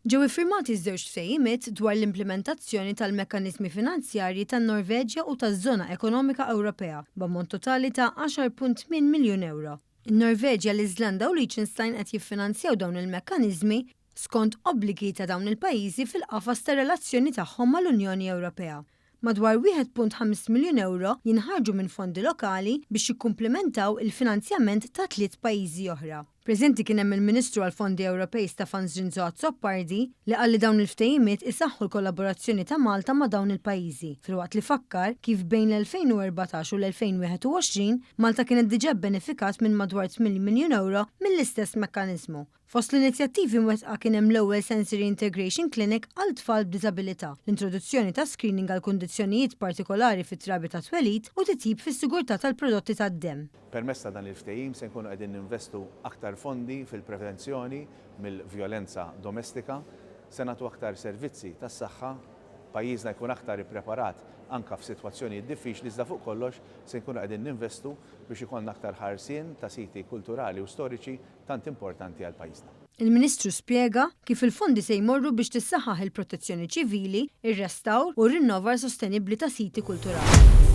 Ġew iffirmati żewġ ftehimiet dwar l-implimentazzjoni tal-mekkaniżmi finanzjarji tan-Norveġja u taż-Żona Ekonomika Ewropea b'ammont totali ta' 10.8 miljun ewro. In-Norveġja, l-Iżlanda u Liechtenstein qed jiffinanzjaw dawn il-mekkaniżmi skont obbligi ta' dawn il-pajjiżi fil-qafas tar-relazzjoni tagħhom mal-Unjoni Ewropea. Madwar 1.5 miljun ewro jinħarġu minn fondi lokali biex jikkumplimentaw il-finanzjament ta' tliet pajjiżi oħra. Preżenti kien hemm il-Ministru għall-Fondi Ewropej Stefan Zrinzo Azzopardi li qal li dawn il-ftehimiet isaħħu l-kollaborazzjoni ta' Malta ma' dawn il-pajjiżi filwaqt li fakkar kif bejn l-2014 u l-2021 Malta kienet diġà bbenefikat minn madwar 8 miljun ewro mill-istess mekkaniżmu. Fost l-inizjattivi mwettqa kien hemm l-ewwel Sensory Integration Clinic għal tfal b'diżabilità, l-introduzzjoni ta' screening għal kundizzjonijiet partikolari fit-trabi tat-twelid u titjib fis-sigurtà tal-prodotti tad-demm. Permezz ta' dan il-ftehim se nkunu qegħdin ninvestu aktar fondi fil-prevenzjoni mill-vjolenza domestika, se nagħtu aktar servizzi tas-saħħa, pajjiżna jkun aktar ippreparat anke f'sitwazzjonijiet diffiċli iżda fuq kollox se nkunu qegħdin ninvestu biex ikollna aktar ħarsien ta' siti kulturali u storiċi tant importanti għal pajjiżna. Il-Ministru spjega kif il-fondi se jmorru biex tissaħħaħ il-protezzjoni ċivili, ir-restawr u r-rinnovar sostenibbli ta' siti kulturali.